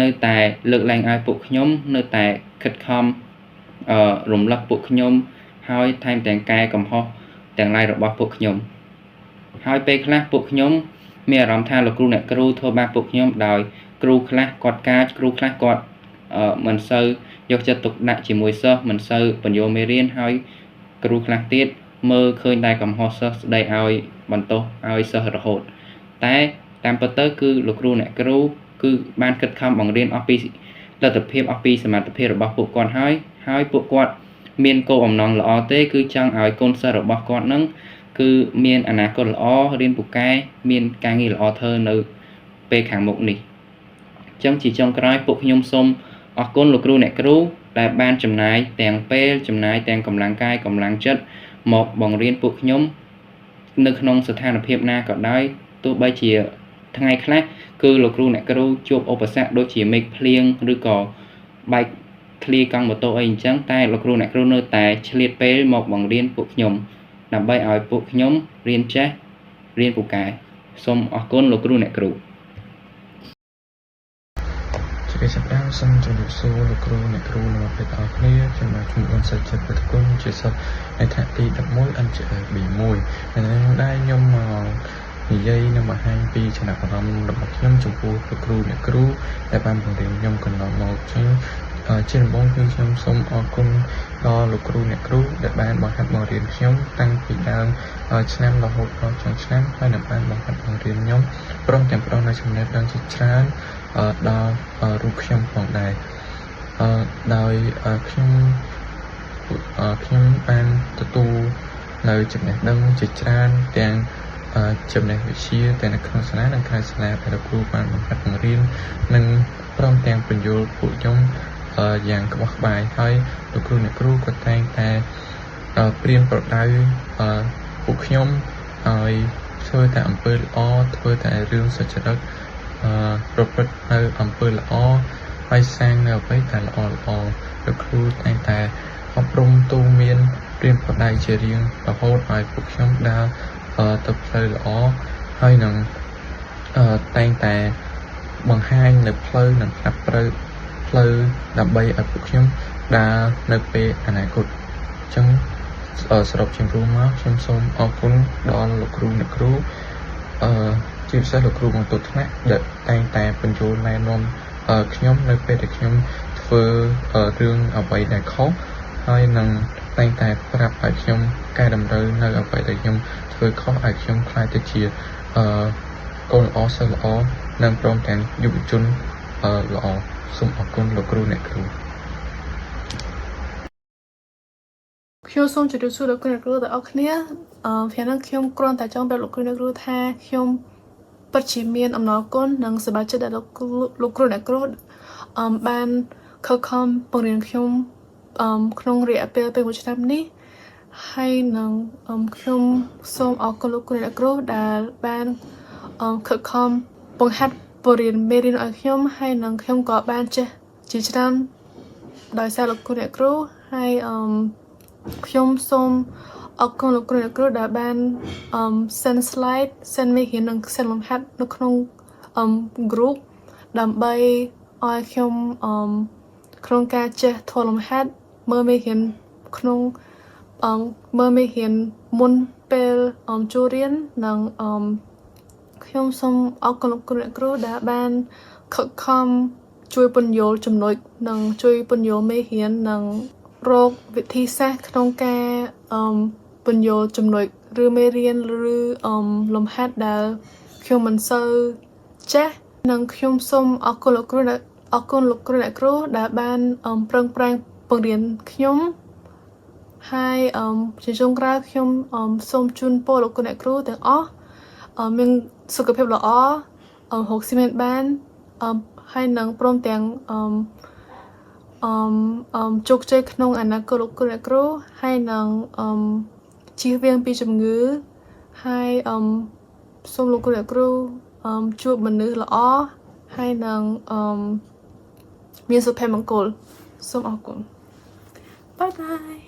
Speaker 14: នៅតែលើកឡើងឲ្យពួកខ្ញុំនៅតែខិតខំរំលឹកពួកខ្ញុំហើយថែមទាំងកែកំហុសទាំងឡាយរបស់ពួកខ្ញុំហើយពេលខ្លះពួកខ្ញុំមានអារម្មណ៍ថាលោកគ្រូអ្នកគ្រូធ្វើបាបពួកខ្ញុំដោយគ្រូខ្លះគាត់កាចគ្រូខ្លះគាត់មិនសូវយកចិត្តទុកដាក់ជាមួយសិស្សមិនសូវពន្យល់មេរៀនហើយគ្រូខ្លះទៀតមើលឃើញតែកំហុសសិស្សស្ដីឲ្យបន្ទោសឲ្យសិស្សរហូតតែតាមពិតទៅគឺលោកគ្រូអ្នកគ្រូគឺបានខិតខំបង្រៀនអស់ពីលទ្ធភាពអស់ពីសមត្ថភាពរបស់ពួកគាត់ហើយហើយពួកគាត់មានគោលបំណងល្អទេគឺចង់ឲ្យកូនសិស្សរបស់គាត់នឹងគឺមានអនាគតល្អរៀនពូកែមានការងារល្អធ្វើនៅពេលខាងមុខនេះអញ្ចឹងជាចុងក្រោយពួកខ្ញុំសូមអរគុណលោកគ្រូអ្នកគ្រូដែលបានចំណាយទាំងពេលចំណាយទាំងកម្លាំងកាយកម្លាំងចិត្តមកបង្រៀនពួកខ្ញុំនៅក្នុងស្ថានភាពណាក៏ដោយទោះបីជាថ្ងៃខ្លះគឺលោកគ្រូអ្នកគ្រូជួបឧបសគ្គដូចជាមេឃភ្លៀងឬក៏បែកធ្លាយកង់ម៉ូតូអីអញ្ចឹងតែលោកគ្រូអ្នកគ្រូនៅតែឆ្លៀតពេលមកបង្រៀនពួកខ្ញុំដើម្បីឲ្យពួកខ្ញុំរៀនចេះរៀនពូកែសូមអរគុណលោកគ្រូអ្នកគ្រូ
Speaker 1: ជាកិច្ចចាប់ផ្ដើមសូមជម្រាបសួរលោកគ្រូអ្នកគ្រូនិងមិត្តភក្តិទាំងអស់គ្នាខ្ញុំបាទឈ្មោះអ៊ុនសាចិត្តពុទ្ធគុណជាសិស្សនៅថ្នាក់ទី11 NGL B1 នៅនឹងដែរខ្ញុំមកនិយាយនិងបង្ហាញពីចំណាប់អារម្មណ៍របស់ខ្ញុំចំពោះលោកគ្រូអ្នកគ្រូដែលបានបង្រៀនខ្ញុំកន្លងមកចឹងជាដំបូងគឺខ្ញុំសូមអរគុណដល់លោកគ្រូអ្នកគ្រូដែលបានបង្ហាត់បង្រៀនខ្ញុំតាំងពីដើមឆ្នាំរហូតដល់ចុងឆ្នាំហើយនឹងបានបង្ហាត់បង្រៀនខ្ញុំព្រមទាំងផ្ដល់នូវចំណេះដឹងជាច្រើនដល់រូបខ្ញុំផងដែរដោយខ្ញុំបានទទួលនៅចំណេះដឹងជាច្រើនទាំងចំណេះវិជ្ជាទាំងនៅក្នុងសាលានិងក្រៅសាលាដែលលោកគ្រូបានបង្ហាត់បង្រៀននិងព្រមទាំងពន្យល់ពួកខ្ញុំយ៉ាងក្បោះក្បាយហើយលោកគ្រូអ្នកគ្រូក៏តែងតែព្រៀនប្រដៅពួកខ្ញុំឲ្យធ្វើតែអំពើល្អធ្វើតែរឿងសុចរិតប្រព្រឹត្តនៅអំពើល្អហើយសាងនៅអ្វីដែលល្អល្អលោកគ្រូតែងតែអប់រំទូមានព្រៀនប្រដៅជារៀងរហូតឲ្យពួកខ្ញុំដើរទៅផ្លូវល្អហើយនឹងតែងតែបង្ហាញនៅផ្លូវនិងប្រាប់ផ្លូវដើម្បីឲ្យពួកខ្ញុំដើរនៅពេលអនាគតអញ្ចឹងសរុបជារួមមកខ្ញុំសូមអរគុណដល់លោកគ្រូអ្នកគ្រូជាពិសេសលោកគ្រូបន្ទប់ថ្នាក់ដែលតែងតែពន្យល់ណែនាំខ្ញុំនៅពេលដែលខ្ញុំធ្វើរឿងអ្វីដែលខុសហើយនឹងតែងតែប្រាប់ឲ្យខ្ញុំកែតម្រូវនៅអ្វីដែលខ្ញុំធ្វើខុសឲ្យខ្ញុំក្លាយទៅជាកូនល្អសិស្សល្អនិងព្រមទាំងយុវជនល្អសូមអរគុណលោកគ្រូអ្នកគ្រូ
Speaker 2: ខ្ញុំសូមជម្រាបសួរលោកគ្រូអ្នកគ្រូទាំងអស់គ្នាថ្ងៃនេះខ្ញុំគ្រាន់តែចង់ប្រាប់លោកគ្រូអ្នកគ្រូថាខ្ញុំពិតជាមានអំណរគុណនិងសប្បាយចិត្តដែលលោកគ្រូអ្នកគ្រូបានខិតខំបង្រៀនខ្ញុំក្នុងរយៈពេលមួយឆ្នាំនេះហើយនឹងខ្ញុំសូមអរគុណលោកគ្រូអ្នកគ្រូដែលបានខិតខំបង្ហាត់បង្រៀនមេរៀនឲ្យខ្ញុំហើយនឹងខ្ញុំក៏បានចេះជាច្រើនដោយសារលោកគ្រូអ្នកគ្រូហើយ ខ្ញុំសូមអរគុណលោកគ្រូអ្នកគ្រូដែលបានអឺ send slide send មេរៀននិង send លំហាត់នៅក្នុងអឺ group ដើម្បីឲ្យខ្ញុំអឺក្នុងការចេះធ្វើលំហាត់មើលមេរៀនក្នុងអឺមើលមេរៀនមុនពេលអឺចូលរៀននិងអឺខ្ញុំសូមអរគុណលោកគ្រូអ្នកគ្រូដែលបានខិតខំជួយពន្យល់ចំណុចនិងជួយពន្យល់មេរៀននិងរកវិធីសាស្ត្រក្នុងការអឺពន្យល់ចំណុចឬមេរៀនឬអឺលំហាត់ដែលខ្ញុំមិនសូវចេះនិងខ្ញុំសូមអរគុណលោកគ្រូអ្នកអរគុណលោកគ្រូអ្នកគ្រូដែលបានប្រឹងប្រែងបង្រៀនខ្ញុំហើយអឺជាចុងក្រោយខ្ញុំសូមជូនពរលោកគ្រូអ្នកគ្រូទាំងអស់មានសុខភាពល្អរកស៊ីមានបានអឺហើយនឹងព្រមទាំងអឺអឺអឺជោគជ័យក្នុងអនាគតលោកគ្រូអ្នកគ្រូហើយនឹងអឺជៀសវាងពីជំងឺហើយអឺសូមលោកគ្រូអ្នកគ្រូអឺជួបមនុស្សល្អហើយនឹងអឺមានសុភមង្គលសូមអរគុណ bye bye.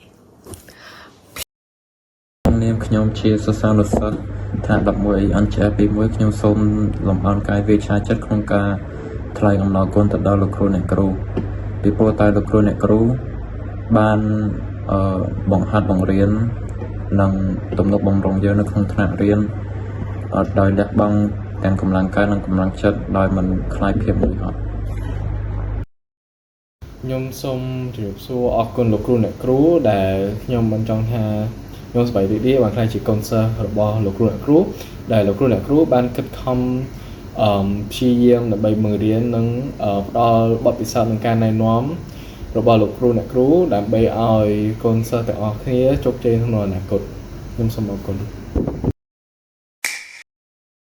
Speaker 4: ក្នុងនាមខ្ញុំជាសិស្សានុសិស្សថ្នាក់11 NGS 21ខ្ញុំសូមលំអរកាយវាចាចិត្តក្នុងការថ្លែងអំណរគុណទៅដល់លោកគ្រូអ្នកគ្រូពីព្រោះតែលោកគ្រូអ្នកគ្រូបានអឺបង្ហាត់បង្រៀននិងទំនុកបំរុងយើងនៅក្នុងថ្នាក់រៀនដោយលះបង់ទាំងកម្លាំងកាយនិងកម្លាំងចិត្តដោយមិនខ្លាចភាពនឿយហត់
Speaker 22: ខ្ញុំសូមជម្រាបសួរអរគុណលោកគ្រូអ្នកគ្រូដែលខ្ញុំមិនចង់ថាខ្ញុំសប្បាយរីករាយបានក្លាយជាកូនសិស្សរបស់លោកគ្រូអ្នកគ្រូដែលលោកគ្រូអ្នកគ្រូបានខិតខំអឺព្យាយាមដើម្បីបង្រៀននិងផ្ដល់បទពិសោធន៍និងការណែនាំរបស់លោកគ្រូអ្នកគ្រូដើម្បីឲ្យកូនសិស្សទាំងអស់គ្នាជោគជ័យក្នុងអនាគតខ្ញុំសូមអរគុណ។